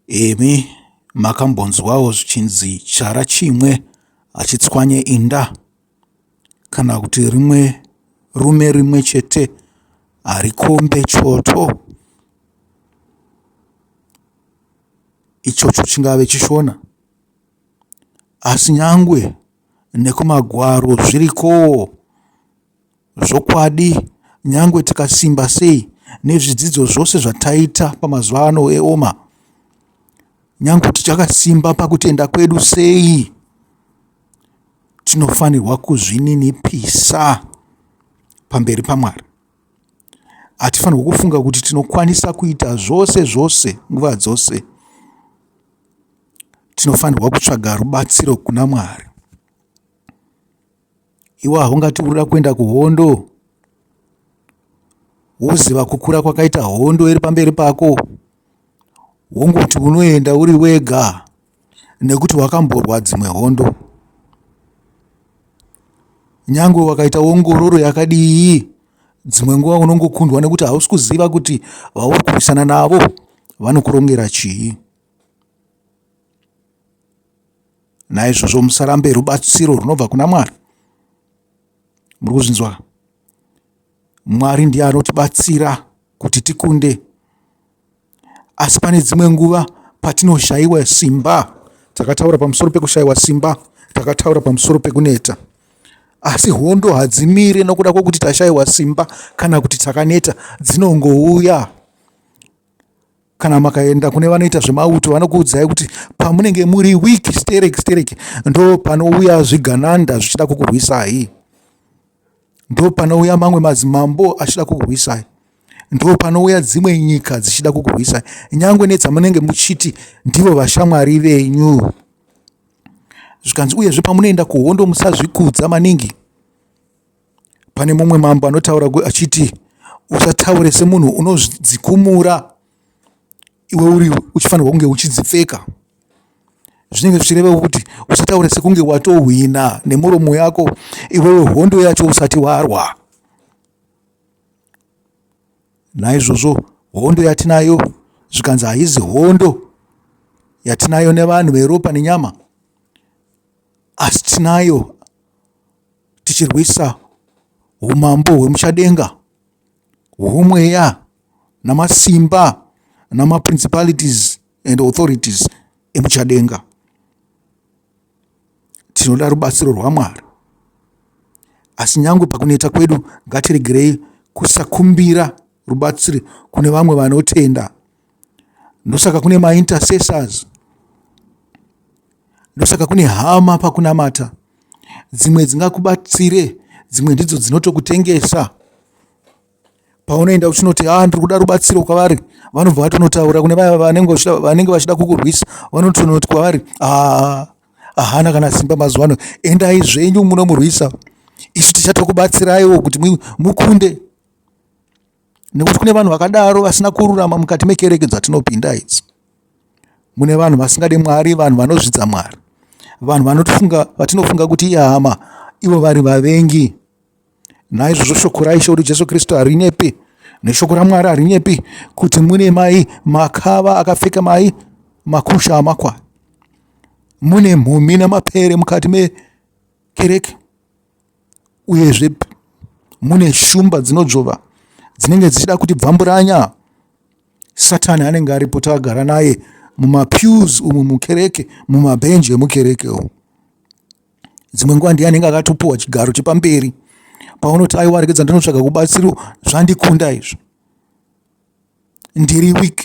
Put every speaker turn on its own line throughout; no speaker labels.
Imi makambonzwawo zvichinzi chara chimwe hachitswanye inda kana kuti rimwe rume rimwe chete harikombe choto. Ichocho chingave chishona asi nyangwe nekumagwaro zvirikowo. Zvokwadi, nyangwe tikasimba sei nezvidzidzo zvose zvataita pamazuva ano eoma, nyangwe tichakasimba pakutenda kwedu sei, tinofanirwa kuzvininipisa pamberi paMwari. Hatifanirwi kufunga kuti tinokwanisa kuita zvose zvose nguva dzose. Tinofanirwa kutsvaga rubatsiro kuna Mwari. Iwe haungati uri kuda kuenda kuhondo woziva kukura kwakaita hondo iri pamberi pako wongoti unoenda uri wega nekuti wakamborwa dzimwe hondo. Nyangwe wakaita ongororo yakadii dzimwe nguva unongokundwa nekuti hausi kuziva kuti vauri kurwisana navo vanokurongera chii. Naizvozvo musarambe rubatsiro runobva kuna Mwari. Muri kuzvinzwa? Mwari ndiye anotibatsira kuti tikunde. Asi pane dzimwe nguva patinoshayiwa simba, takataura pamusoro pekushayiwa simba, takataura pamusoro pekuneta. Asi hondo hadzimire nokuda kwokuti tashayiwa simba kana kuti takaneta, dzinongouya. Kana makaenda kune vanoita zvemauto vanokuudzai kuti pamunenge muri weak sterek sterek ndo panouya zvigananda zvichida kukurwisai, ndo panouya mamwe madzimambo achida kukurwisai, ndo panouya dzimwe nyika dzichida kukurwisai, nyangwe nedzamunenge muchiti ndivo vashamwari venyu. Zvikanzi uyezve pamunoenda kuhondo musazvikudza maningi. Pane mumwe mambo anotaura achiti usataure semunhu unodzikumura iwe uri uchifanirwa kunge uchidzipfeka. Zvinenge zvichireva kuti usataure sekunge watohwina nemuromo yako iwewe hondo yacho usati warwa. Naizvozvo hondo yatinayo zvikanzi haizi hondo yatinayo nevanhu veropa nenyama asi tinayo tichirwisa umambo hwemuchadenga hwomweya namasimba namaprincipalities and authorities emuchadenga. Tinoda rubatsiro rwaMwari, asi nyangwe pakuneta kwedu ngatiregerei kusakumbira rubatsiro kune vamwe vanotenda. Ndosaka kune maintercessors, ndosaka kune hama pakunamata. Dzimwe dzingakubatsire, dzimwe ndidzo dzinotokutengesa. Paunoenda uchinoti ah, ndiri kuda rubatsiro kwavari, vanobva vatonotaura kune vaya vanenge vachida kukurwisa, vanotonoti kwavari ah, ahana kana simba mazuva ano, endai zvenyu munomurwisa, isu tichatokubatsiraiwo kuti mukunde. Nekuti kune vanhu vakadaro vasina kururama mukati mekereke dzatinopinda idzi. Mune vanhu vasingade Mwari, vanhu vanozvidza Mwari, vanhu vanotifunga vatinofunga kuti ihama, ivo vari vavengi. Naizvozvo shoko raIshe wedu Jesu Kristu harinyepi, neshoko raMwari harinyepi kuti mune mai makava akapfeka mai makusha amakwai, mune mhumhi namapere mukati mekereke. Uyezve mune shumba dzinodzvova dzinenge dzichida kuti bvamburanya. Satani anenge aripo takagara naye mumapews umu mukereke, mumabhenji emukereke umu. Dzimwe nguva ndiye anenge akatopuwa chigaro chepamberi. Paunoti aiwa regedza ndinotsvaga kubatsiro, zvandikunda izvi. Ndiri weak.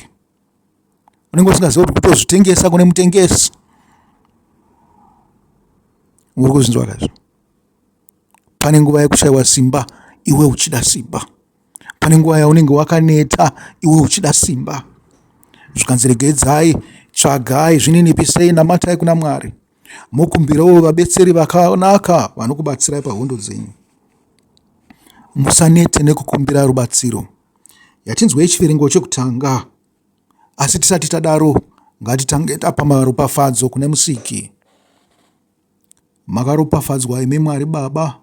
Unenge usingazivi kuti kutozvitengesa kune mutengesi. Uri kuzvinzwa kaizvo? Pane nguva yekushaiwa simba iwe uchida simba. Pane nguva yaunenge wakaneta iwe uchida simba. Zvikanzi regedzai, tsvagai, zvininipisei, namatai kuna Mwari. Mokumbirawo vabetseri vakanaka vanokubatsirai pahondo dzenyu. Musanete nekukumbira rubatsiro. Yatinzwei chiverengo chekutanga. Asi tisati tadaro, ngatitange tapa maropafadzo kune Musiki. Makaropafadzwa imi Mwari Baba,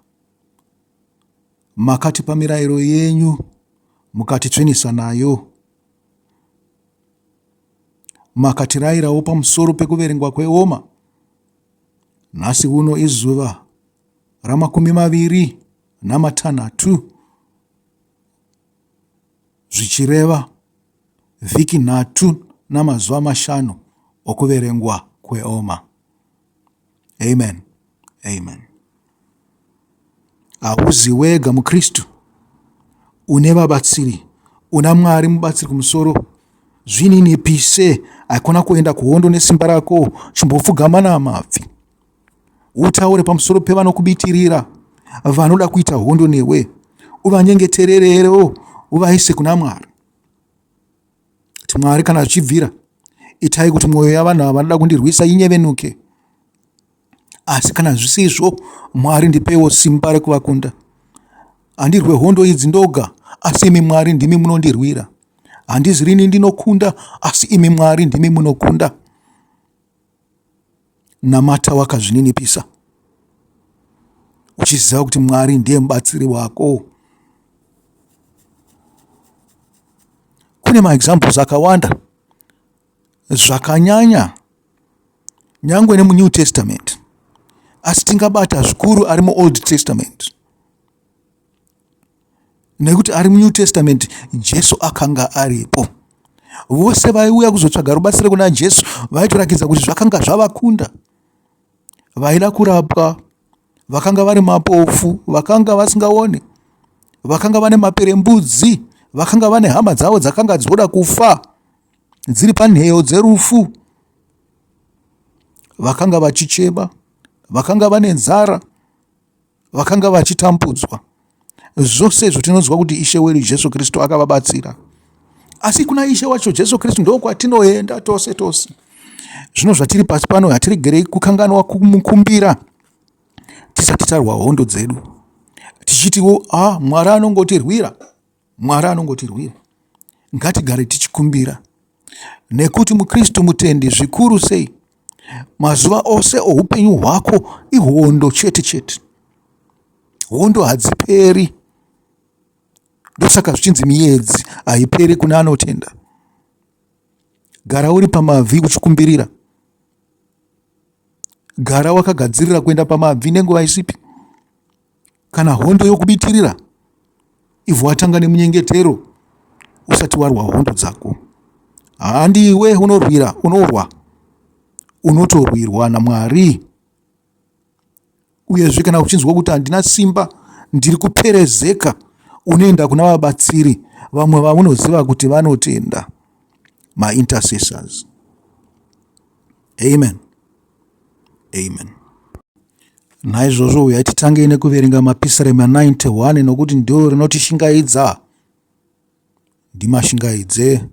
makatipa mirayiro yenyu mukatitsvenesa nayo. Makatirayirawo pamusoro pekuverengwa kweoma. Nhasi uno izuva ramakumi maviri namatanhatu zvichireva vhiki nhatu namazuva mashanu okuverengwa kweoma. Amen. Amen. Hauzi wega muKristu, une vabatsiri, una Mwari mubatsiri kumusoro. Zvininipise, haikona kuenda kuhondo nesimba rako, chimbopfugama namabvi. Utaure pamusoro pevanokubitirira, vanoda kuita hondo newe, uvanyengetererewo, uvaise kuna Mwari. Kuti Mwari kana zvichibvira, itai kuti mwoyo yavanhu ava vanoda kundirwisa inyevenuke. Asi kana zvisizvo, Mwari ndipeiwo simba rekuvakunda. Handirwe hondo idzi ndoga, asi imi Mwari ndimi munondirwira. Handizirini ndinokunda, asi imi Mwari ndimi munokunda. Namata wakazvininipisa, uchiziva kuti Mwari ndiye mubatsiri wako. Kune maexamples akawanda zvakanyanya nyangwe nemuNew Testament, asi tingabata zvikuru ari muOld Testament, nekuti ari muNew Testament Jesu akanga aripo. Vose vaiuya kuzotsvaga rubatsiro kuna Jesu vaitorakidza kuti zvakanga zvavakunda. Vaida kurapwa, vakanga vari mapofu, vakanga vasingaoni, vakanga vane maperembudzi, vakanga vane hama dzavo dzakanga dzoda kufa dziri panheyo dzerufu, vakanga vachichema, vakanga vane nzara, vakanga vachitambudzwa. Zvose izvo tinonzwa kuti Ishe wedu Jesu Kristu akavabatsira. Asi kuna Ishe wacho Jesu Kristu ndokwatinoenda tose tose. Zvino zvatiri pasi pano hatiregerei kukanganwa kumukumbira tisati tarwa hondo dzedu, tichitiwo ah, Mwari anongotirwira, Mwari anongotirwira. Ngatigare tichikumbira, nekuti muKristu mutendi zvikuru sei, mazuva ose oupenyu hwako ihondo chete chete. Hondo hadziperi, ndosaka zvichinzi miedzi haiperi kune anotenda. Gara uri pamabvi uchikumbirira, gara wakagadzirira kuenda pamabvi nenguva isipi. Kana hondo yokubitirira, ivhu watanga nemunyengetero usati warwa hondo dzako. Handiwe unorwira, unorwa, unotorwirwa naMwari. Uyezve kana uchinzwa kuti handina simba, ndiri kuperezeka, unoenda kuna vabatsiri vamwe vaunoziva kuti vanotenda, maintercessors. Amen. Amen. Naizvozvo uyai titangei nekuverenga Mapisarema 91 nokuti ndiro rinotishingaidza. Ndimashingaidze.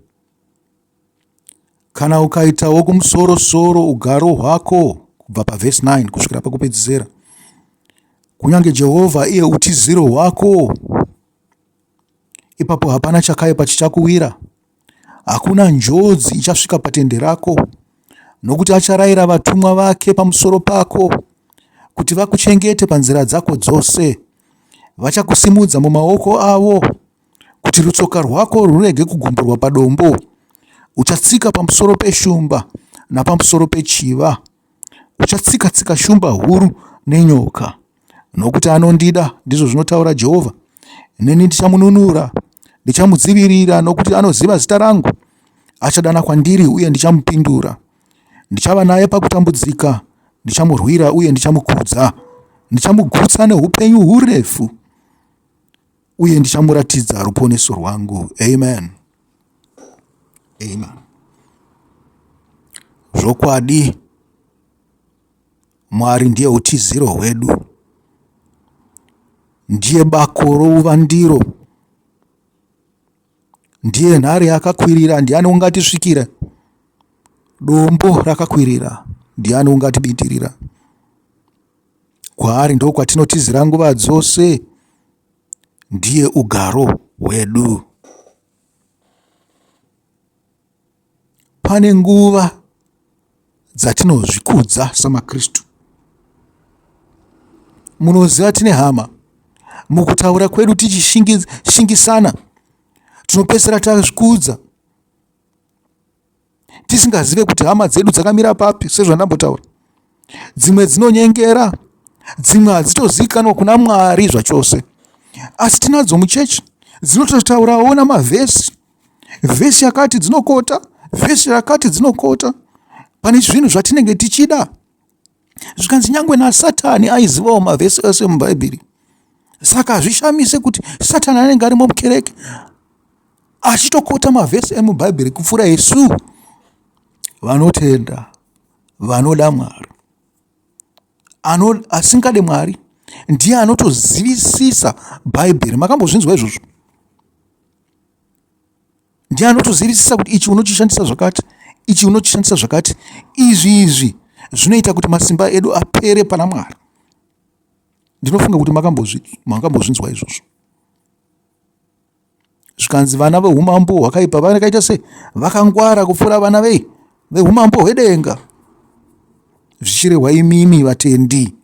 Kana ukaitawo kumusoro-soro ugaro hwako kubva pavhesi 9 kusvikira pakupedzisira, kunyange Jehovha iye utiziro hwako, ipapo hapana chakaipa chichakuwira, Hakuna njodzi ichasvika patende rako, nokuti acharayira vatumwa vake pamusoro pako kuti vakuchengete panzira dzako dzose. Vachakusimudza mumaoko avo kuti rutsoka rwako rurege kugumburwa padombo. Uchatsika pamusoro peshumba napamusoro pechiva, uchatsika-tsika shumba huru nenyoka. Nokuti anondida, ndizvo zvinotaura Jehovha, neni ndichamununura, ndichamudzivirira, nokuti anoziva zita rangu. Achadana kwandiri, uye ndichamupindura. Ndichava naye pakutambudzika, ndichamurwira uye ndichamukudza. Ndichamugutsa neupenyu hurefu, uye ndichamuratidza ruponeso rwangu. Amen. Amen. Zvokwadi Mwari ndiye utiziro hwedu, ndiye bako rouvandiro, ndiye nhare yakakwirira, ndiani ungatisvikira? Dombo rakakwirira, ndiani ungatibitirira? Kwaari ndokwatinotizira nguva dzose, ndiye ugaro hwedu. Pane nguva dzatinozvikudza samaKristu. Munoziva tine hama, mukutaura kwedu tichishingisana, tinopedzisira tazvikudza. Tisingazive kuti hama dzedu dzakamira papi sezvandambotaura. Dzimwe dzinonyengera, dzimwe hadzitozivikanwa kuna Mwari zvachose. Asi tinadzo muchechi dzinototaurawo namavhesi. Vhesi yakati dzinokota, vhesi rakati dzinokota pane zvinhu zvatinenge tichida. Zvikanzi nyangwe naSatani aizivawo mavhesi ese muBhaibheri. Saka hazvishamise kuti Satani anenge arimo mukereke achitokota mavhesi emuBhaibheri kupfuura isu vanotenda vanoda Mwari. Ano, asingade Mwari ndiye anotozivisisa Bhaibheri. Makambozvinzwa izvozvo? Ndiye anotozivisisa kuti ichi unochishandisa zvakati, ichi unochishandisa zvakati. Izvi izvi zvinoita kuti masimba edu apere pana Mwari. Ndinofunga kuti makambozvinzwa izvozvo. Zvikanzi vana veumambo hwakaipa vakaita sei? Vakangwara kupfuura vana vei? Veumambo hwedenga. Zvichirehwa imimi vatendi,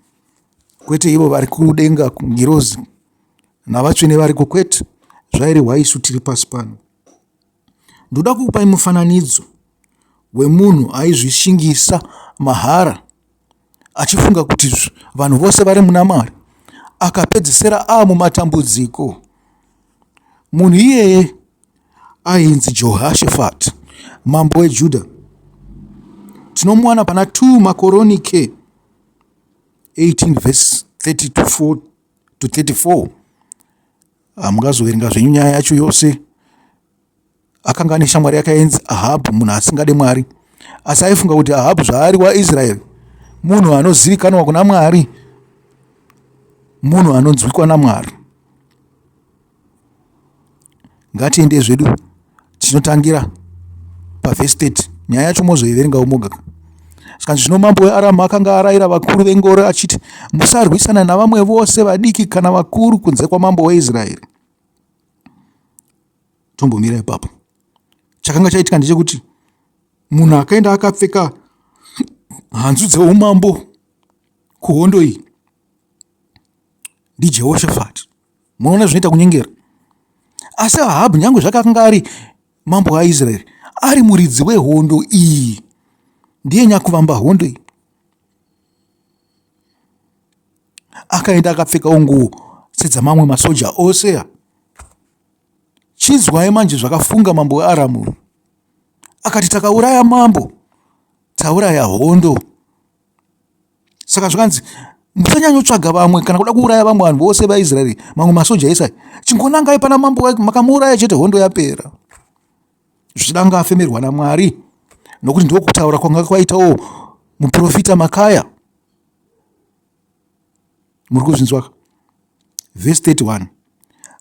kwete ivo vari kudenga ngirozi navatsvene variko, kwete. Zvairehwa isu tiri pasi pano. Ndoda kukupai mufananidzo wemunhu aizvishingisa mahara achifunga kuti vanhu vose vari muna Mwari akapedzesera amumatambudziko. Munhu iyeye ainzi Jehoshafati mambo weJudha. Tinomuwana pana 2 Makoronike 18 vhesi 32 to 34. Hamungazoverenga zvenyu nyaya yacho yose. Akanga ane shamwari yake yainzi Ahabhu, munhu asingade Mwari. Asi aifunga kuti Ahabhu zvaari waIsraeri, munhu anozivikanwa kuna Mwari, munhu anonzwikwa naMwari. Ngatiende zvedu tinotangira pavhesi 30. Nyaya yacho mozoiverengawo moga. Zvikanzi zvino mambo weAramu akanga arayira vakuru vengoro achiti, musarwisana navamwe vose vadiki kana vakuru kunze kwamambo weIsraeri. Tombomira ipapo. Chakanga chaitika ndechekuti munhu akaenda akapfeka hanzu dzeumambo kuhondo iyi ndiJehoshafati. Munoona zvinoita kunyengera. Asi Ahabhu nyange zvake akanga ari mambo waIsraeri, ari muridzi wehondo iyi, ndiye nyakuvamba hondo iyi. Akaenda akapfekawo nguo sedzamamwe masoja ose. Chinzwai manje zvakafunga mambo weAramu. Akati takauraya mambo, tauraya hondo. Saka zvikanzi musanyanyotsvaga vamwe kana kuda kuuraya vamwe vanhu vose vaIsraeri, mamwe masoja ese aya. Chingonangai pana mambo makamuuraya chete hondo yapera. Zvichida anga afemerwa naMwari nokuti ndokutaura kwanga kwaitawo muprofita Makaya. Muri kuzvinzwa? Vhesi 31.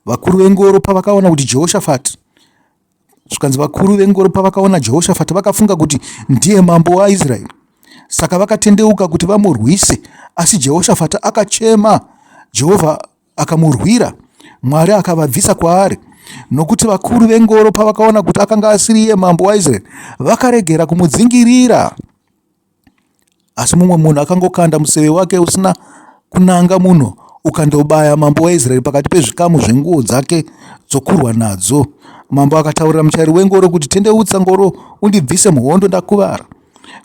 Vakuru vengoro pavakaona kuti Jehoshafati zvikanzi vakuru vengoro pavakaona Jehoshafati vakafunga kuti ndiye mambo waIsraeri. Saka vakatendeuka kuti vamurwise, asi Jehoshafati akachema, Jehovha akamurwira, Mwari akavabvisa kwaari. Nokuti vakuru vengoro pavakaona kuti akanga asiri iye mambo waIsraeri, vakaregera kumudzingirira. Asi mumwe munhu akangokanda museve wake usina kunanga munhu ukandobaya mambo waIsraeri pakati pezvikamu zvenguo dzake dzokurwa nadzo. Mambo akataurira muchairi wengoro kuti, Tendeutsa ngoro undibvise muhondo ndakuvara.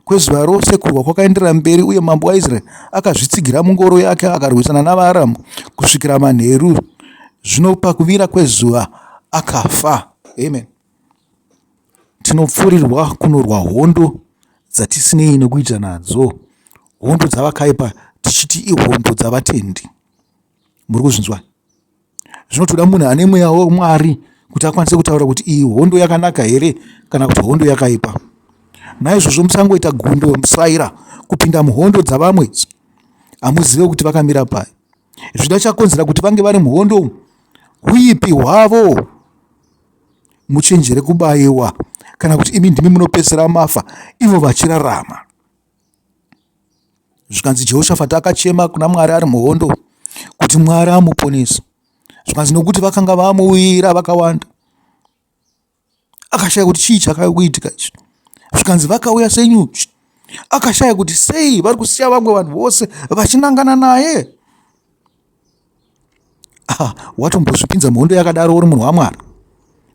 Kwezuva rose kurwa kwakaenderera mberi uye mambo waIsraeri akazvitsigira mungoro yake akarwisana navaAramu kusvikira manheru. Zvino pakuvira kwezuva akafa. Amen. Tinopfurirwa kunorwa hondo dzatisinei nokuita nadzo, hondo dzavakaipa tichiti ihondo dzavatendi. Muri kuzvinzwa? Zvinotoda munhu ane mweya waMwari kuti akwanise kutaura kuti iyi hondo yakanaka here kana kuti hondo yakaipa. Naizvozvo musangoita gundo musaira kupinda muhondo dzavamwe idzi. Hamuzive kuti vakamira pai. Zvida chakonzera kuti vange vari muhondo umu huipi hwavo. Muchenjere kubayiwa kana kuti imi ndimi munopedzisira mafa ivo vachirarama. Zvikanzi Jehoshafati akachema kuna Mwari ari muhondo kuti Mwari amuponese. Zvikanzi nokuti vakanga vamuwira vakawanda. Akashaya kuti chii chakakuitika ichi. Zvikanzi vakauya senyuchi. Akashaya kuti sei vari kusiya vamwe vanhu vose vachinangana naye. Ah, watombozvipinza muhondo yakadaro uri munhu waMwari,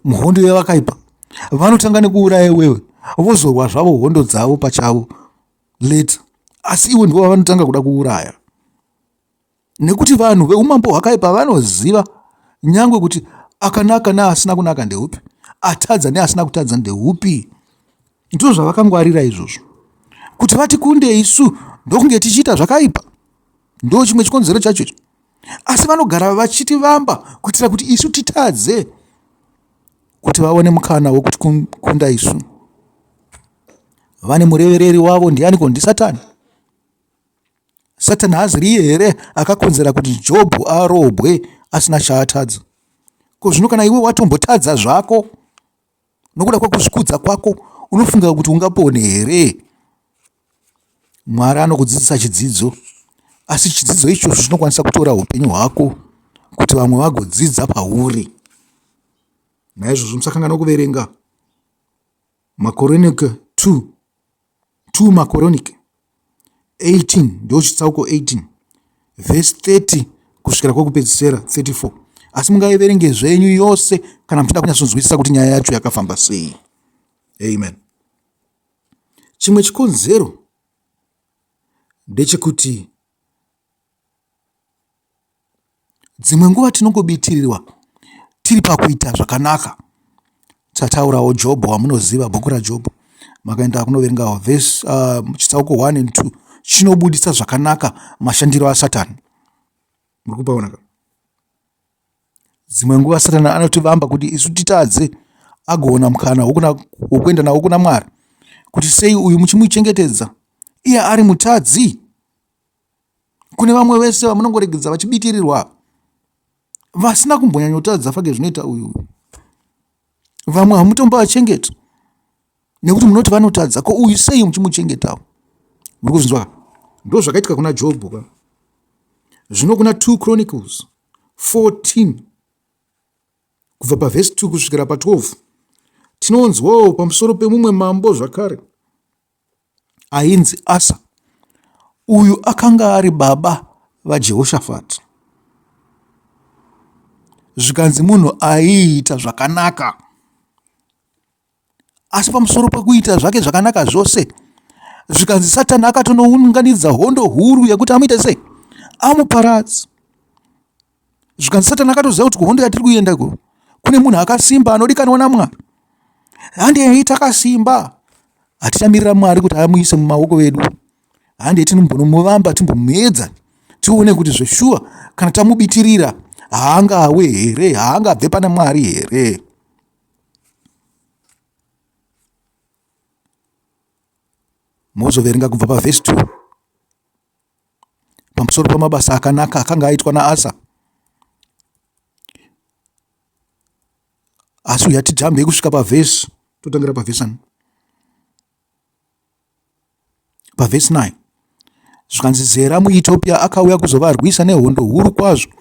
muhondo yevakaipa. Vanotanga nekuuraya iwewe, Vozorwa zvavo hondo dzavo pachavo later. Asi iwe ndivo vavanotanga kuda kuuraya. Nekuti vanhu veumambo hwakaipa vanoziva nyangwe kuti akanaka neasina kunaka ndeupi, atadza neasina kutadza ndeupi. Ndizvo zvavakangwarira izvozvo. Kuti vatikunde isu ndokunge tichiita zvakaipa. Ndo chimwe chikonzero chacho icho. Asi vanogara vachitivamba kuitira kuti isu titadze kuti vaone mukana wekutikunda isu. Vane murevereri wavo ndianiko? NdiSatani. Satani haaziriye here akakonzera kuti Jobho arobwe asina chaatadza? Ko zvino kana iwe watombotadza zvako nokuda kwekuzvikudza kwako, unofunga kuti ungapone here? Mwari anokudzidzisa chidzidzo, asi chidzidzo ichocho chinokwanisa kutora upenyu hwako kuti vamwe vagodzidza pauri. Naizvozvo musakanganwa kuverenga Makoronike 2 2 Makoronike 18 ndo chitsauko 18 vhesi 30 kusvikira kwekupedzisira 34 asi mungaiverenge zvenyu yose kana muchida kunyatsonzwisisa kuti nyaya yacho yakafamba sei. Amen. Chimwe chikonzero ndechekuti Dzimwe nguva tinongobitirirwa tiri pakuita zvakanaka. Tataurawo Jobho wamunoziva, bhuku raJobho. Makaenda kunoverengawo vhesi uh, chitsauko 1 and 2 chinobudisa zvakanaka mashandiro aSatani. Muri kupaona ka? Dzimwe nguva Satani anotivamba kuti isu titadze agoona mukana wokuenda nawo kuna Mwari kuti sei uyu muchimuchengetedza iye ari mutadzi. Kune vamwe vese vamunongoregedza vachibitirirwa vasina kumbonyanyotadza fake zvinoita uyu. Vamwe hamutombovachengeta nekuti munoti vanotadza. Ko uyu sei muchimuchengetawo? Muri kuzvinzwa? Ndo zvakaitika kuna Jobho ka. Zvino kuna 2 Chronicles 14 kubva pavhesi 2 kusvikira pa12 tinonzwawo pamusoro pemumwe mambo zvakare ainzi Asa. Uyu akanga ari baba vaJehoshafati. Zvikanzi munhu aiita zvakanaka. Asi pamusoro pekuita zvake zvakanaka zvose, zvikanzi Satani akatonounganidza hondo huru yekuti amuite sei? Amuparadze. Zvikanzi Satani akatoziva kuti kuhondo yatiri kuenda iko kune munhu akasimba anodikanwa naMwari. Handei takasimba, hatichamirira Mwari kuti amuise mumaoko edu. Handei tinombonomuvamba timbomuedza tione kuti zveshuwa kana tamubitirira haangawe here, haangabve pana Mwari here. Mozoverenga kubva pavhesi 2 pamusoro pamabasa akanaka akanga aitwa naAsa. Asi uya tijambei kusvika pavhesi, totangira pavhesi ani? Pavhesi 9 zvikanzi Zera muEthiopia akauya kuzovarwisa nehondo huru kwazvo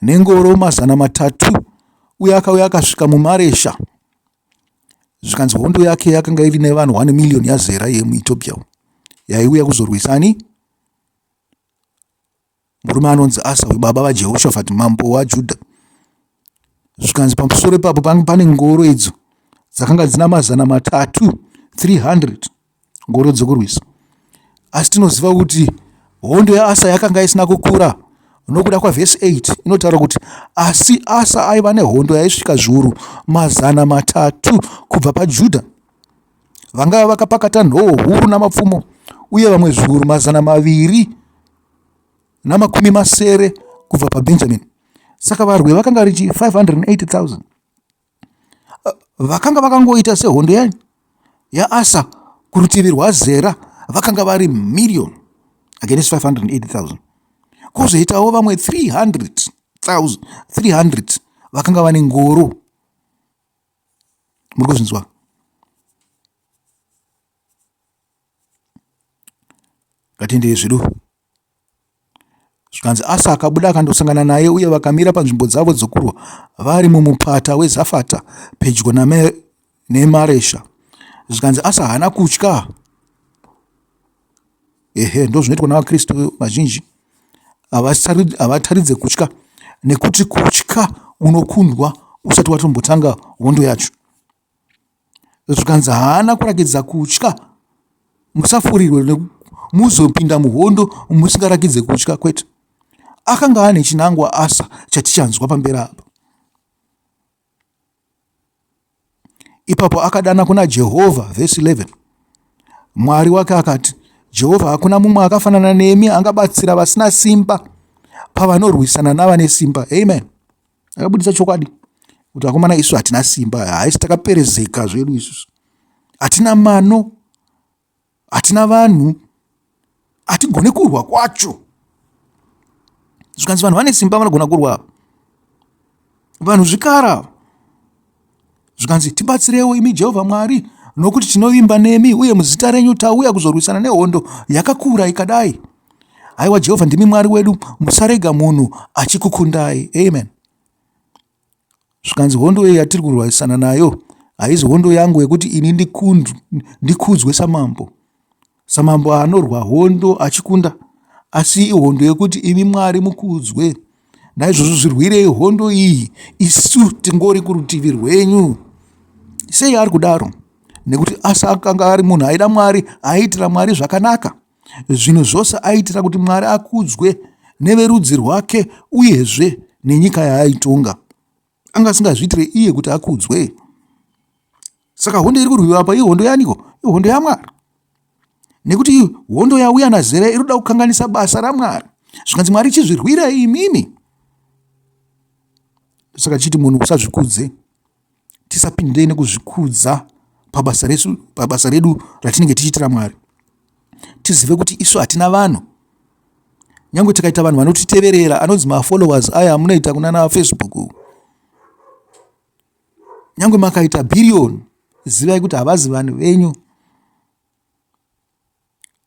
nengoro 300 uye akauya akasvika muMaresha. Zvikanzi hondo yake yakanga iri nevanhu 1 million yaZera yemuEthiopia yaiuya kuzorwisa ani? Murume anonzi Asa uyu baba vaJehoshafati mambo waJudha. Zvikanzi pamusoro ipapo pane ngoro idzo dzakanga dzina 300, 300 ngoro dzekurwisa. Asi tinoziva kuti hondo yaAsa yakanga isina kukura nokuda kwavhesi 8 inotaura kuti asi Asa aiva nehondo yaisvika zviuru 300 kubva paJudha vangava vakapakata nhoo huru namapfumo uye vamwe zviuru 270 kubva paBenjamini. Saka varwi vakanga vari 580,000 vakanga vakangoita sehondo yani yaAsa kurutivi rwaZera vakanga vari miriyoni against 580,000 kwozoitawo vamwe 300,000 300 vakanga vane ngoro. Muri kuzvinzwa? Ngatendei zvedu. Zvikanzi Asa akabuda akandosangana naye uye vakamira panzvimbo dzavo dzokurwa vari mumupata weZafata pedyo neMaresha. Zvikanzi Asa haana kutya. Ehe, ndozvinoitwa navaKristu vazhinji. Havataridze kutya nekuti kutya unokundwa usati watombotanga hondo yacho. Zvikanzi haana kurakidza kutya. Musafurirwe muzopinda muhondo musingarakidze kutya kwete. Akanga ane chinangwa Asa chatichanzwa pamberi apa. Ipapo akadana kuna Jehovha, vhesi 11. Mwari wake akati, Jehovha, hakuna mumwe akafanana nemi angabatsira vasina simba pavanorwisana navane simba. Amen. Akabudisa chokwadi kuti vakomana isu hatina simba, haisi takaperezeka zvedu isusu, hatina mano, hatina vanhu, hatigone kurwa kwacho. Zvikanzi vanhu vane simba vanogona kurwa, vanhu zvikara. Zvikanzi tibatsirewo imi Jehovha Mwari, nokuti tinovimba nemi uye muzita renyu tauya kuzorwisana nehondo yakakura ikadai. Haiwa Jehovha, ndimi Mwari wedu, musarega munhu achikukundai. Amen. Zvikanzi hondo iyi yatiri kurwisana nayo haizi hondo yangu yekuti ini ndikudzwe samambo. Samambo anorwa hondo achikunda, asi ihondo yekuti imi Mwari mukudzwe. Naizvozvo zvirwirei hondo iyi, isu tingori kurutivi rwenyu. Sei ari kudaro? Nekuti Asa akanga ari munhu aida Mwari, aiitira Mwari zvakanaka. Zvinhu zvose aiitira kuti Mwari akudzwe neverudzi rwake uyezve nenyika yaaitonga. Anga asingazviitire iye kuti akudzwe. Saka hondo iri kurwiwa apa ihondo yaniko? Ihondo yaMwari. Nekuti hondo yauya naZera iri kuda kukanganisa basa raMwari. Zvikanzi Mwari chizvirwirai imimi. Saka chiti munhu usazvikudze. Tisapinde nekuzvikudza pabasa resu, pabasa redu ratinenge tichiitira Mwari. Tizive kuti isu hatina vanhu. Nyange tikaita vanhu vanotiteverera anonzi mafollowers aya amunoita kunana Facebook. Nyange makaita bhiriyoni, zivai kuti havazi vanhu venyu.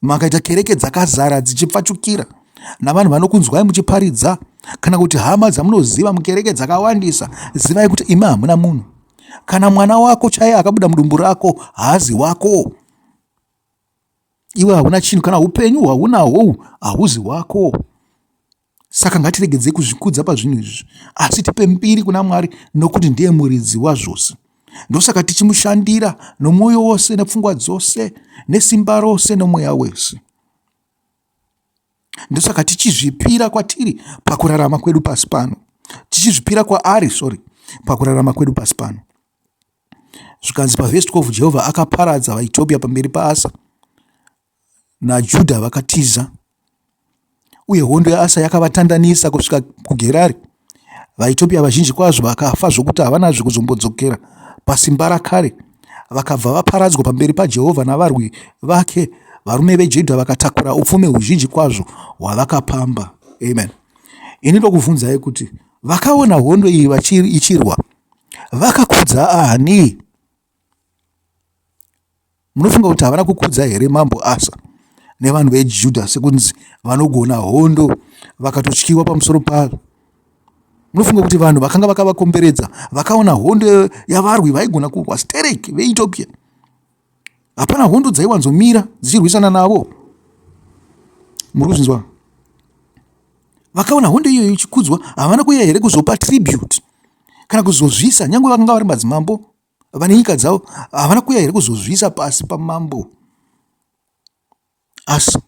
Makaita kereke dzakazara dzichipfachukira navanhu vanokunzwai muchiparidza kana kuti hama dzamunoziva mukereke dzakawandisa, zivai kuti imi hamuna munhu. Kana mwana wako chaiye akabuda mudumbu rako haazi wako. Iwe hauna chinhu, kana upenyu hwaunahwo hauzi hwako. Saka ngatiregedzei kuzvikudza pazvinhu izvi, asi tipe mbiri kuna Mwari nokuti ndiye muridzi wazvose. Ndosaka tichimushandira nomwoyo wose nepfungwa dzose nesimba rose nomweya wese. Ndosaka tichizvipira kwatiri pakurarama kwedu pasi pano, tichizvipira kwaari, sorry, pakurarama kwedu pasi pano. Zvikanzi pavhesi 12, Jehovha akaparadza vaEtiopia pamberi paAsa naJudha vakatiza, uye hondo yaAsa yakavatandanisa kusvika kuGerari. VaEtiopia vazhinji kwazvo vakafa zvokuti havanazve kuzombodzokera pasimba rakare. Vakabva vaparadzwa pamberi paJehovha navarwi vake. Varume veJudha vakatakura upfumi huzhinji kwazvo hwavakapamba. Amen. Ini ndokubvunzai kuti vakaona hondo iyi ichirwa vakakudza ani? Munofunga kuti havana kukudza here mambo Asa nevanhu veJudha sekunzi vanogona hondo vakatotyiwa pamusoro pavo? Munofunga kuti vanhu vakanga vakavakomberedza vakaona hondo yavarwi vaigona kurwa stereki veEthiopia? Hapana hondo dzaiwanzomira dzichirwisana navo. Muri kuzvinzwa? Vakaona hondo iyoyo ichikudzwa, havana kuuya here kuzopa tribute kana kuzozvisa, nyange vakanga vari madzimambo vane nyika dzavo, havana kuuya here kuzozviisa pasi pamambo? Asi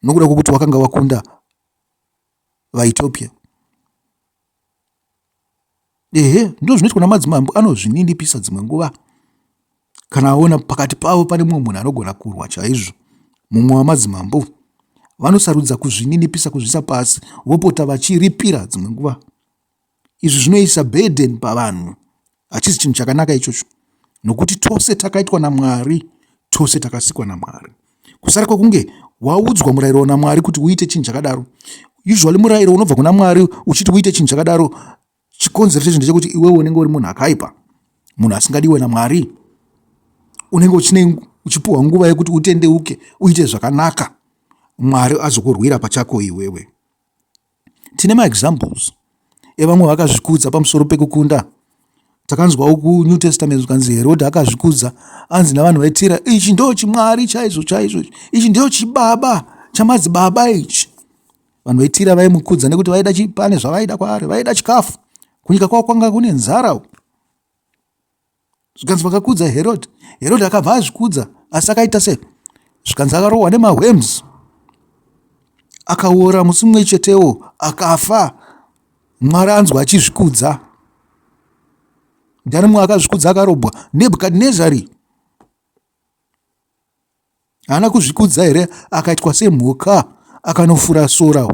nokuda kwokuti wakanga wakunda vaEthiopia. Ehe, ndizvo zvinoitwa namadzimambo, anozvininipisa dzimwe nguva kana aona pakati pavo pane mumwe munhu anogona kurwa chaizvo, mumwe wamadzimambo. Vanosarudza kuzvininipisa, kuzviisa pasi, vopota vachiripira dzimwe nguva. Izvi zvinoisa burden pavanhu. Hachisi chinhu chakanaka ichocho, nokuti tose takaitwa naMwari, tose takasikwa naMwari. Kusara kwekunge waudzwa murayiro naMwari kuti uite chinhu chakadaro. Usually murayiro unobva kuna Mwari uchiti uite chinhu chakadaro, chikonzero chacho ndechekuti iwewe unenge uri munhu akaipa, munhu asingadiwe naMwari. Unenge uchipiwa nguva yekuti utendeuke, uite zvakanaka, Mwari azokurwira pachako iwewe. Tine maexamples evamwe vakazvikudza pamusoro pekukunda. Takanzwawo kuNew Testament zvikanzi Herodhi akazvikudza anzi navanhu vaitira, ichi ndo chimwari chaizvo chaizvo, ichi ndo chibaba chamadzibaba ichi. Vanhu vaitira vaimukudza nekuti vaida pane zvavaida kwaari, vaida chikafu. Kunyika kwavo kwanga kune nzara. Zvikanzi vakakudza Herod. Herod akabva azvikudza asi akaita sei? Zvikanzi akarohwa nemahwems. Akaora musi mumwe chetewo akafa. Mwari anzwa achizvikudza. Ndiani mumwe akazvikudza akarobwa? Nebhukadhinezari. Haana kuzvikudza here akaitwa semhuka akanofura sora?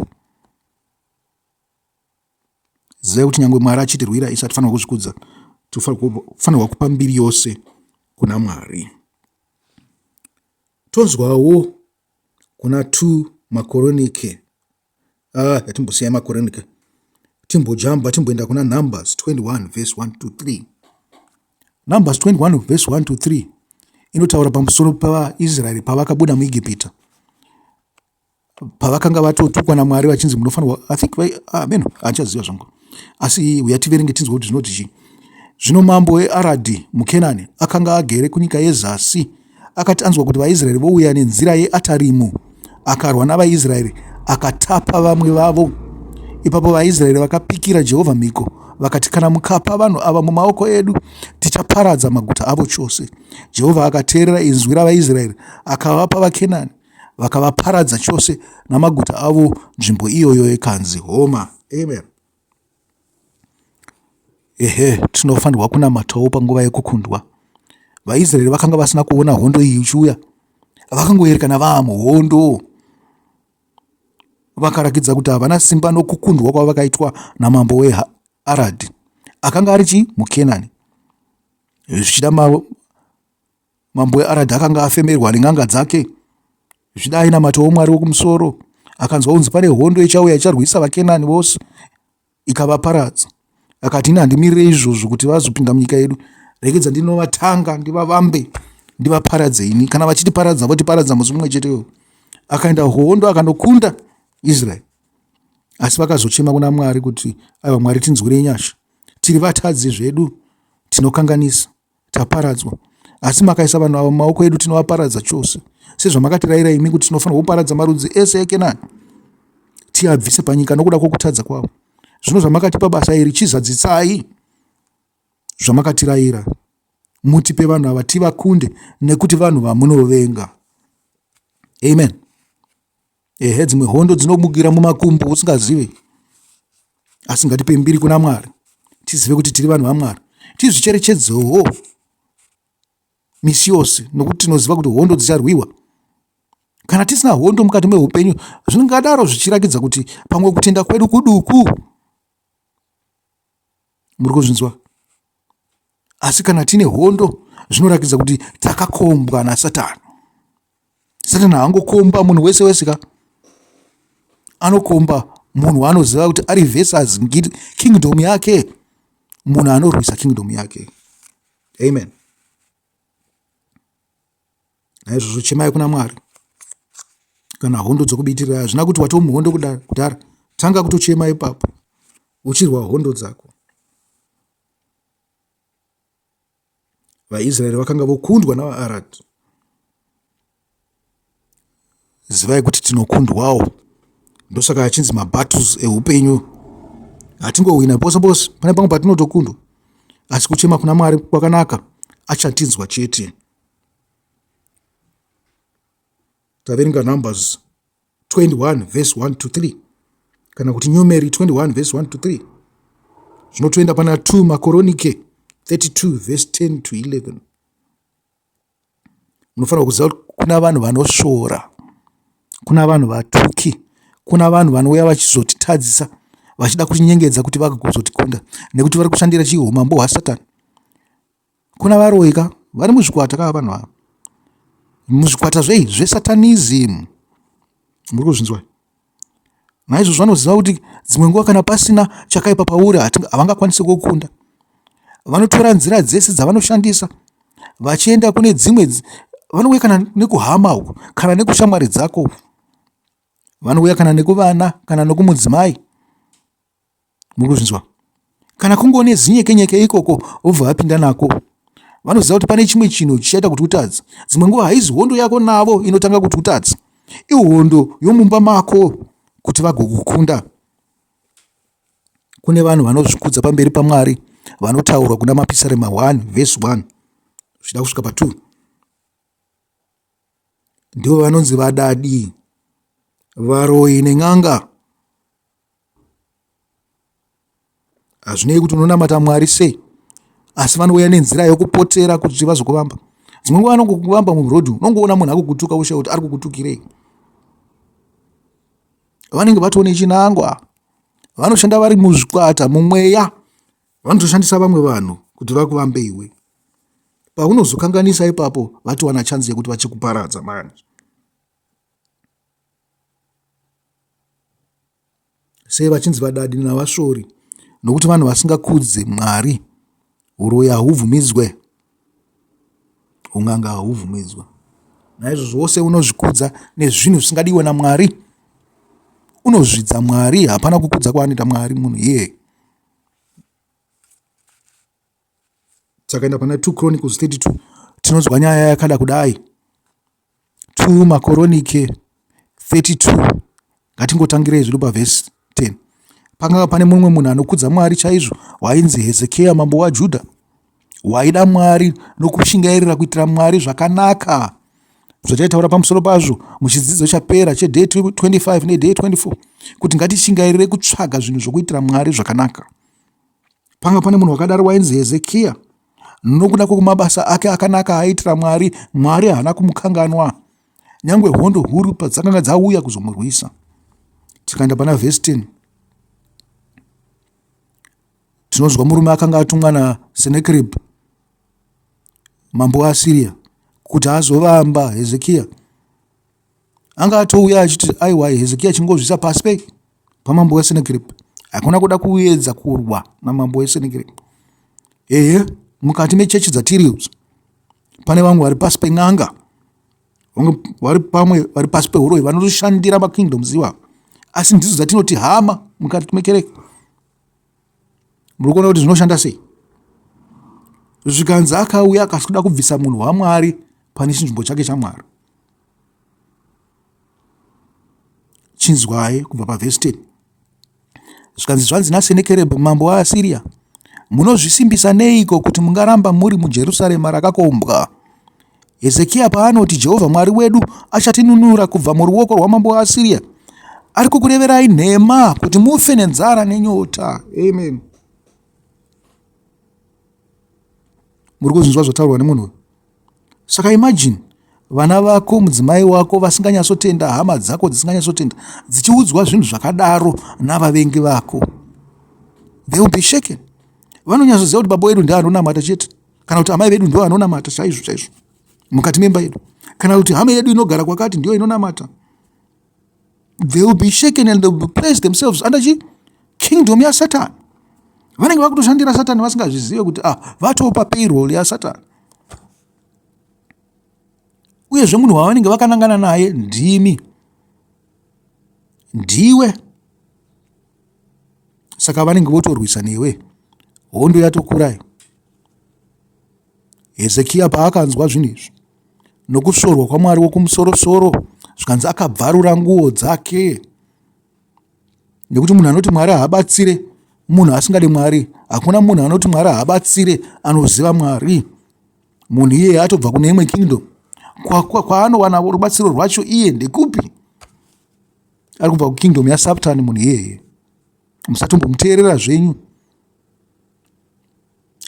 Zivai kuti nyangwe Mwari achitirwira isu hatifanirwa kuzvikudza. Tinofanirwa kupa mbiri yose kuna Mwari. Tonzwawo kuna 2 Makoronike. Ah, yatimbosiya Makoronike. Timbojamba timboenda kuna Numbers 21 verse 1 to 3. Numbers 21 verse 1 to 3 inotaura pamusoro pavaIsraeri pavakabuda muEgipita. Pavakanga vatotukwa naMwari vachinzi munofanirwa, I think amen, handichaziva zvangu. Asi uya tiverenge tinzwe kuti zvinoti chii. Zvino mambo weAradhi muKenani akanga agere kunyika yezasi akati anzwa kuti vaIsraeri vouya nenzira yeAtarimu, akarwa navaIsraeri akatapa vamwe vavo. Ipapo vaIsraeri vakapikira Jehovha mhiko vakati, kana mukapa vanhu ava mumaoko edu, tichaparadza maguta avo chose. Jehovha akateerera inzwi ravaIsraeri akavapa vaKenani, vakavaparadza chose namaguta avo, nzvimbo iyoyo ikanzi Homa. Amen. Ehe, tinofanirwa kunamatawo panguva yekukundwa. VaIsraeri vakanga vasina kuona hondo iyi ichiuya, vakangoerekana vaamuhondo, vakarakidza kuti havana simba nokukundwa kwavakaitwa namambo weAradhi akanga ari chii muKenani. Zvichida mambo weAradhi akanga afemerwa nen'anga dzake, zvichida ainamatawo Mwari wokumusoro. Akanzwa kunzi pane hondo ichauya icharwisa vaKenani vose ikavaparadza. Akati, ini handimirire izvozvo kuti vazopinda munyika yedu, regedza ndinovatanga ndivavambe ndivaparadze ini. Kana vachitiparadza votiparadza musi mumwe chetewo. Akaenda hondo akanokunda Israeri, asi vakazochema kuna Mwari kuti, aiwa Mwari, tinzwirei nyasha, tiri vatadzi zvedu, tinokanganisa, taparadzwa, asi makaisa vanhu ava mumaoko edu, tinovaparadza chose, sezvamakatirayira imi kuti tinofanirwa kuparadza marudzi ese eKenani, tiabvise panyika nokuda kwokutadza kwavo. Zvino zvamakatipa basa iri, chizadzisai zvamakatirayira, mutipe vanhu ava tivakunde, nekuti vanhu vamunovenga. Amen. Ehe, dzimwe hondo dzinomukira mumakumbo usingazive, asi ngatipe mbiri kuna Mwari, tizive kuti tiri vanhu vaMwari, tizvicherechedzewo misi yose, nokuti tinoziva kuti hondo dzicharwiwa. Kana tisina hondo mukati meupenyu, zvingadaro zvichirakidza kuti pamwe kutenda kwedu kuduku. Muri kuzvinzwa? Asi kana tine hondo, zvinorakidza kuti takakombwa naSatani. Satani haangokomba munhu wese wese ka, anokomba munhu waanoziva kuti ari versus kingdom yake, munhu anorwisa kingdom yake. Amen. Naizvozvo chemai kuna Mwari. Kana hondo dzokubitirira, hazvina kuti watoo muhondo kudhara, tanga kutochema ipapo uchirwa hondo dzako. VaIsraeri vakanga vokundwa navaAradhi. Zivai kuti tinokundwawo, ndosaka achinzi mabattles eupenyu. Hatingohwina pose pose, pane pamwe patinotokundwa, asi kuchema kuna Mwari kwakanaka, achatinzwa chete. Taverenga Numbers 21 verse 1 to 3 kana kuti Numeri 21 verse 1 to 3. Zvinotoenda pana 2 Makoronike 32 verse 10 to 11. Munofanira kuziva kuti kuna vanhu vanosvora, kuna vanhu vatuki, kuna vanhu vanouya vachizotitadzisa, vachida kutinyengedza kuti vagozotikunda, nekuti vari kushandira chii? Umambo hwaSatani. Kuna varoyi ka vari muzvikwata ka vanhu ava, muzvikwata zvei? ZveSatanism. Muri kuzvinzwa? Naizvozvo vanoziva kuti dzimwe nguva kana pasina chakaipa pauri havangakwanisi kukunda. Vanotora nzira dzese dzavanoshandisa vachienda kune dzimwe, vanouya kana nekuhama uku, kana nekushamwari dzako, vanouya kana nekuvana, kana nekumudzimai. Muri kuzvinzwa? Kana kungone zinyekenyeke ikoko vobva vapinda nako. Vanoziva kuti pane chimwe chinhu chichaita kuti utadze. Dzimwe nguva haizi hondo yako navo inotanga kuti utadze, ihondo yomumba mako kuti vagokukunda. Kune vanhu vanozvikudza pamberi paMwari vanotaurwa kuna Mapisarema 1 vhesi 1. zvichida kusvika pa2. Ndivo vanonzi vadadi, varoyi nen'anga. Hazvinei kuti unonamata Mwari sei, asi vanouya nenzira yokupotera kuti vazokuvamba. Dzimwe nguva vanongokuvamba muroad, unongoona munhu akukutuka woshaya kuti ari kukutukirei. Vanenge vatoo nechinangwa, vanoshanda vari muzvikwata, mumweya, vanotoshandisa vamwe vanhu kuti vakuvambe iwe. Paunozokanganisa ipapo, vatowana chance yekuti vachikuparadza manje. Sei vachinzi vadadi navasvori? Nokuti vanhu vasingakudze Mwari. Uroyi hahubvumidzwe, un'anga hahubvumidzwe. Naizvozvo wose unozvikudza nezvinhu zvisingadiwe naMwari, unozvidza Mwari. Hapana kukudza kwaanoita Mwari munhu iyeye. Takaenda pana 2 Chronicles 32 tinonzwa nyaya yakada kudai. 2 Makoronike 32 ngatingotangirei zvedu pavhesi 10. Pakanga pane mumwe munhu anokudza Mwari chaizvo wainzi Hezekiya mambo waJudha. Waida Mwari nokushingairira kuitira Mwari zvakanaka. Zvataitaura pamusoro pazvo muchidzidzo chapera cheday 25 neday 24 kuti ngatishingairire kutsvaga zvinhu zvokuitira Mwari zvakanaka. Panga pane munhu wakadaro wainzi Hezekiya. Nokuda kwekumabasa ake akanaka aiitira Mwari, Mwari haana kumukanganwa, nyangwe hondo huru padzakanga dzauya kuzomurwisa. Tikaenda pana vhesi 10 tinonzwa murume akanga atumwa naSenakeribhi mambo weAsiria kuti azovamba Hezekiya. Anga atouya achiti aiwa Hezekiya chingozvisa pasi pei pamambo weSenakeribhi. Hakuna kuda kuedza kurwa namambo weSenakeribhi. Ehe, mukati mechechi dzatiri idzi pane vamwe vari pasi pen'anga, vamwe vari pamwe vari pasi pehuroyi vanotoshandira makingdoms iwawo, asi ndidzo dzatinoti hama mukati mekereke. Muri kuona kuti zvinoshanda sei? Zvikanzi akauya akasi kuda kubvisa munhu waMwari pane chinzvimbo chake chaMwari. Chinzwai kubva pavhesi 10. Zvikanzi zvanzi naSenekerebhu mambo waAsiria, munozvisimbisa neiko kuti mungaramba muri muJerusarema rakakombwa? Hezekiya paanoti Jehovha Mwari wedu achatinunura kubva muruoko rwamambo waAsiria, ari kukureverai nhema kuti mufe nenzara nenyota. Amen. Muri kuzvinzwa zvataurwa nemunhu uyu? Saka imagine vana vako, mudzimai wako vasinganyatsotenda, hama dzako dzisinganyatsotenda dzichiudzwa zvinhu zvakadaro navavengi vako, they will be shaken. Vanonyatsoziva kuti baba wedu ndiye anonamata chete, kana kuti amai vedu ndivo vanonamata chaizvo chaizvo mukati memba yedu, kana kuti hama yedu inogara kwakati ndiyo inonamata. They will be shaken and they will place themselves under chi kingdom yaSatan. Vanenge vakutoshandira Satani vasingazvizive kuti ah, vatopa payroll yaSatan. Uyezve munhu wavanenge vakanangana naye ndimi, ndiwe. Saka vanenge votorwisa newe, hondo yatokurayo. Hezekiya paakanzwa zvinhu izvi nokusvorwa kwaMwari wokumusorosoro, zvikanzi akabvarura nguo dzake. Nekuti munhu anoti Mwari haabatsire munhu asingade Mwari. Hakuna munhu anoti Mwari haabatsire anoziva Mwari. Munhu iyeye atobva kune imwe kingdom kwaanowana kwa rubatsiro rwacho iye ndekupi? Ari kubva kukingdom yaSatani munhu iyeye. Musatombomuteerera zvenyu.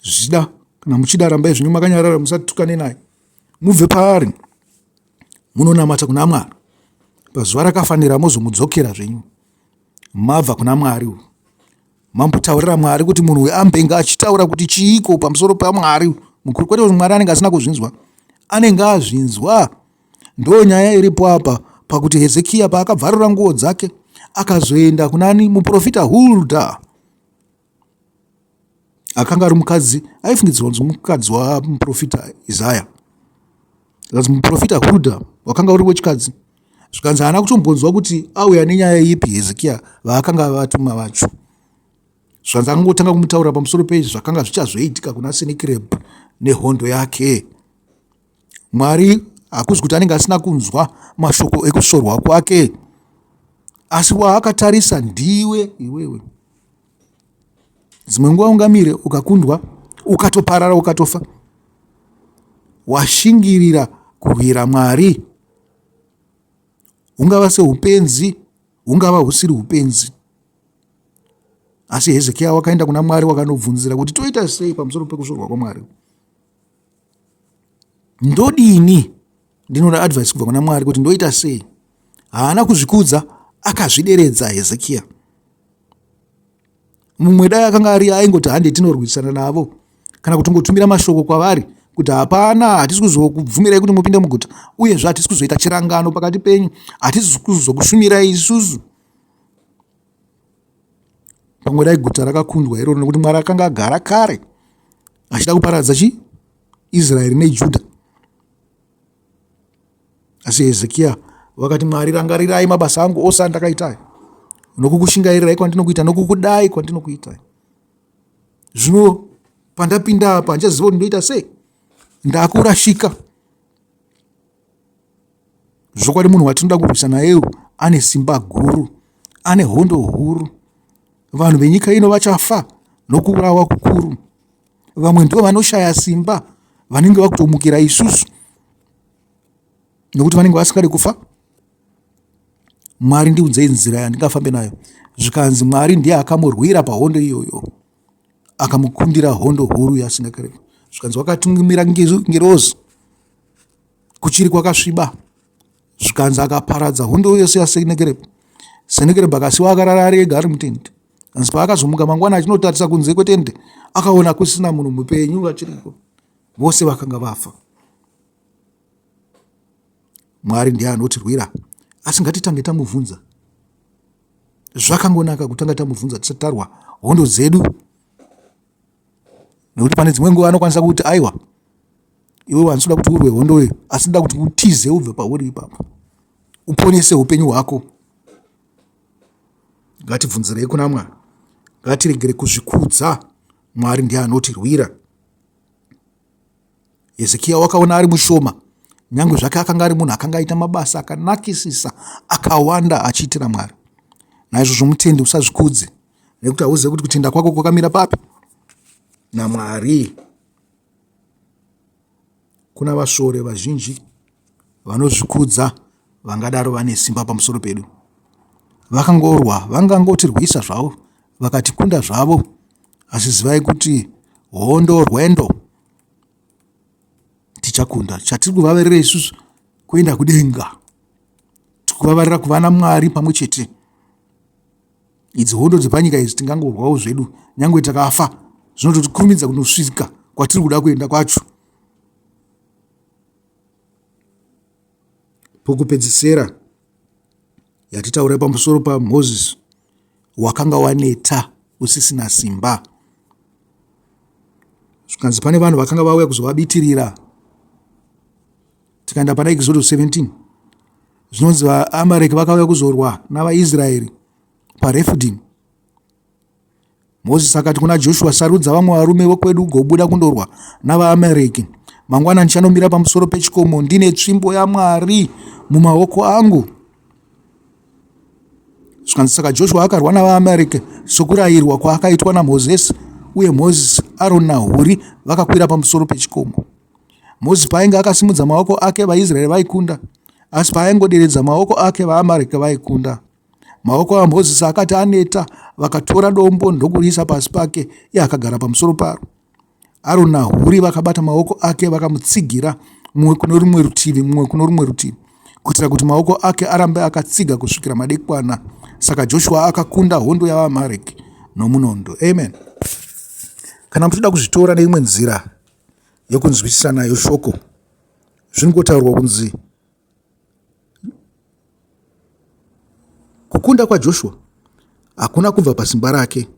Zvichida kana muchida rambai zvenyu makanyarara musatukane naye. Mubve paari munonamata kuna Mwari. Pazuva rakafanira mozomudzokera zvenyu. Mabva kuna Mwari uyu. Mambotaurira Mwari kuti munhu uyu ambenge achitaura kuti chiiko pamusoro paMwari mukuru, kwete kuti Mwari anenge asina kuzvinzwa. Anenge azvinzwa. Ndo nyaya iripo apa pakuti Hezekiya paakabvarura nguo dzake akazoenda kunani muprofita Hulda akanga ari mukadzi aifungidzirwa kunzi mukadzi wamuprofita Isaya. Zvikanzi muprofita Hulda wakanga uri wechikadzi. Zvikanzi haana kutombonzwa kuti auya nenyaya ipi Hezekiya vaakanga vatuma vacho. Zvikanzi akangotanga kumutaura pamusoro peizvi zvakanga zvichazoitika kuna Senakeribu nehondo yake. Mwari hakuzi kuti anenge asina kunzwa mashoko ekusvorwa kwake, asi waakatarisa ndiwe iwewe. Dzimwe nguva ungamire ukakundwa, ukatoparara, ukatofa. Washingirira kurwira Mwari. Hungava seupenzi, hungava husiri upenzi. Asi Hezekiya wakaenda kuna Mwari wakanobvunzira kuti toita sei pamusoro pekusvorwa kwaMwari. Ndodini? Ndinoda advice kubva kuna Mwari kuti ndoita sei. Haana kuzvikudza, akazvideredza Hezekiya. Mumwe dai akanga ari aingoti hande tinorwisana navo kana kutongotumira mashoko kwavari kuti hapana, hatisi kuzokubvumirai kuti mupinde muguta, uyezve hatisi kuzoita chirangano pakati penyu, hatisi kuzokushumirai isusu. Pamwe dai guta rakakundwa iroro nekuti Mwari akanga agara kare achida kuparadza chi Israeri neJudha. Asi Hezekiya vakati, Mwari, rangarirai mabasa angu ose andakaita nokukushingairirai kwandinokuita nokukudai kwandinokuitai. Zvino pandapinda apa handichaziva kuti ndoita sei, ndakurashika. Zvokwadi munhu watinoda kurwisa naye ane simba guru, ane hondo huru. Vanhu venyika ino vachafa nokuurawa kukuru. Vamwe ndivo vanoshaya simba vanenge vakutomukira isusu nekuti vanenge vasingade kufa. Mwari ndiudzei nzira yandingafambe nayo. Zvikanzi Mwari ndiye akamurwira pahondo iyoyo, akamukundira hondo huru yaSenakeribhi. Zvikanzi wakatungamira ngirozi kuchiri kwakasviba. Zvikanzi akaparadza hondo yose yaSenakeribhi. Senakeribhi akasiwa akarara ari ega ari mutende. Asi paakazomuka mangwana achinotarisa kunze kwetende, akaona kusina munhu mupenyu vachiriko, vose vakanga vafa. Mwari ndiye anotirwira, asi ngatitange tamubvunza. Zvakangonaka kutanga tamubvunza tisati tarwa hondo dzedu, nekuti pane dzimwe nguva anokwanisa kuti aiwa, iwe handisi kuda kuti urwe hondo iyo, asi ndoda kuti utize ubve pauri ipapo, uponese upenyu hwako. Ngatibvunzirei kuna Mwari, ngatiregere kuzvikudza. Mwari ndiye anotirwira. Hezekiya wakaona ari mushoma, nyange zvake akanga ari munhu akanga aita mabasa akanakisisa akawanda achiitira Mwari. Naizvozvo mutendi usazvikudze, nekuti hauzive kuti kutenda kwako kwakamira papi naMwari. Kuna vasvore vazhinji vanozvikudza vangadaro vane simba pamusoro pedu. Vakangorwa, vangangotirwisa zvavo vakatikunda zvavo, asi zivai kuti hondo rwendo tichakunda. Chatiri kuvavarira isusu kuenda kudenga, tiri kuvavarira kuva naMwari pamwe chete. Idzi hondo dzepanyika idzi tingangorwawo zvedu nyange takafa, zvinototikurumidza kunosvika kwatiri kuda kuenda kwacho. Pokupedzisira yatitaura pamusoro paMozisi wakanga waneta usisina simba. Zvikanzi pane vanhu vakanga vauya kuzovabitirira. Tikaenda pana Exodus 17 zvinonzi vaAmareki vakauya kuzorwa navaIsraeri paRefidim. Mozisi akati kuna Joshua, sarudza vamwe varume vokwedu ugobuda kundorwa navaAmareki. Mangwana ndichanomira pamusoro pechikomo ndine tsvimbo yaMwari mumaoko angu. Zvikanzi saka Joshua akarwa navaAmareki sokurayirwa kwaakaitwa naMozisi, uye Mozisi, Aroni naHuri vakakwira pamusoro pechikomo. Mozisi paainge akasimudza maoko ake vaIsraeri vaikunda, asi paaingoderedza maoko ake vaAmareki vaikunda. Maoko aMozisi akati aneta, vakatora dombo ndokuriisa pasi pake, iye akagara pamusoro paro. Aroni naHuri vakabata maoko ake vakamutsigira, mumwe kuno rumwe rutivi, mumwe kuno rumwe rutivi, kuitira kuti maoko ake arambe akatsiga kusvikira madekwana. Saka Joshua akakunda hondo yavaAmareki nomunondo. Amen. Kana muchida kuzvitora neimwe nzira yokunzwisisa nayo shoko, zvinongotaurwa kunzi Kukunda kwaJoshua hakuna kubva pasimba rake.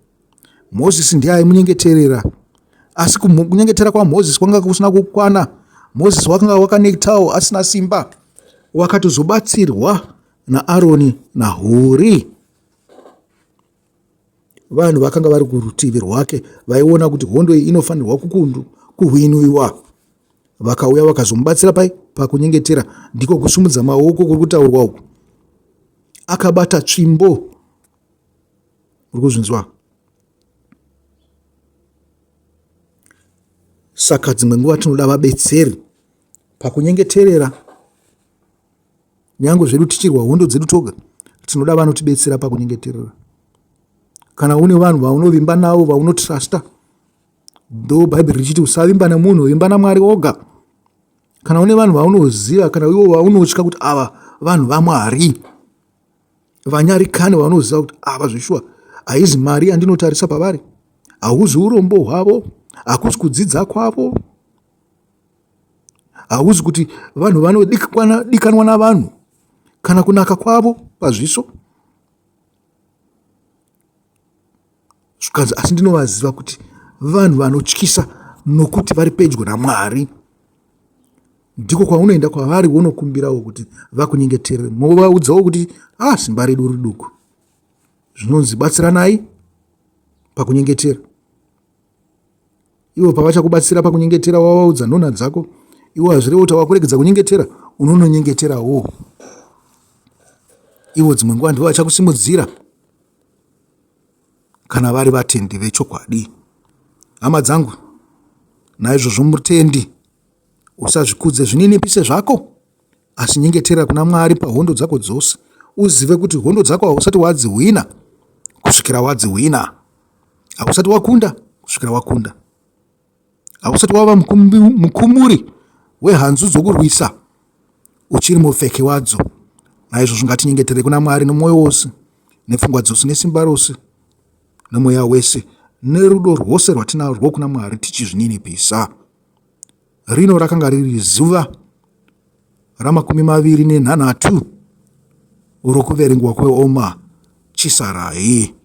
Mozisi ndiye aimunyengeterera. Asi kunyengetera kwaMozisi kwanga kusina kukwana. Mozisi wakanga wakanetawo asina simba. Wakatozobatsirwa naAroni naHuri. Vanhu vakanga vari kurutivi rwake vaiona kuti hondo iyi inofanirwa kukundu kuhwinuiwa. Vakauya vakazomubatsira pai pakunyengetera, ndiko kusumudza maoko kuri kutaurwa uku. Akabata tsvimbo, uri kuzvinzwa? Saka dzimwe nguva tinoda vabetseri. Pakunyengeterera, nyange zvedu tichirwa hondo dzedu toga, tinoda vanotibetsera pakunyengeterera. Kana une vanhu vaunovimba navo, vaunotrusta, though Bhaibheri richiti usavimba nemunhu, vimba naMwari oga. Kana une vanhu vaunoziva, kana ivo vaunotya kuti ava vanhu vaMwari, vanyarikani vaunoziva kuti ava zveshuwa haizi mari yandinotarisa pavari, hauzi urombo hwavo, hakusi kudzidza kwavo, hauzi kuti vanhu vanodikanwa navanhu kana kunaka kwavo pazviso. Zvikanzi asi ndinovaziva kuti vanhu vanotyisa nokuti vari pedyo naMwari. Ndiko kwaunoenda kwavari wonokumbirawo kuti vakunyengeterere, movaudzawo kuti ah, simba redu riduku. Zvinonzi batsiranai pakunyengetera. Ivo pavachakubatsira pakunyengetera wavaudza nhunha dzako, iwo hazvirevi kuti wakuregedza kunyengetera, unononyengeterawo. Ivo dzimwe nguva ndivo vachakusimudzira kana vari vatendi vechokwadi. Hama dzangu, naizvozvo mutendi usazvikudze, zvininipise zvako, asi nyengetera kuna Mwari pahondo dzako dzose, uzive kuti hondo dzako hausati wadzihwina kusvikira wadzihwina. Hausati wakunda kusvikira wakunda. Hausati wava mukumuri wehanzu dzokurwisa, uchiri mupfeki wadzo. Naizvozvo ngatinyengetere kuna Mwari nomwoyo wose, nepfungwa dzose, nesimba rose, nomweya wese, nerudo rwose rwatinarwo kuna Mwari tichizvininipisa. Rino rakanga riri zuva ramakumi maviri nenhanhatu rokuverengwa kweOma Chisarai.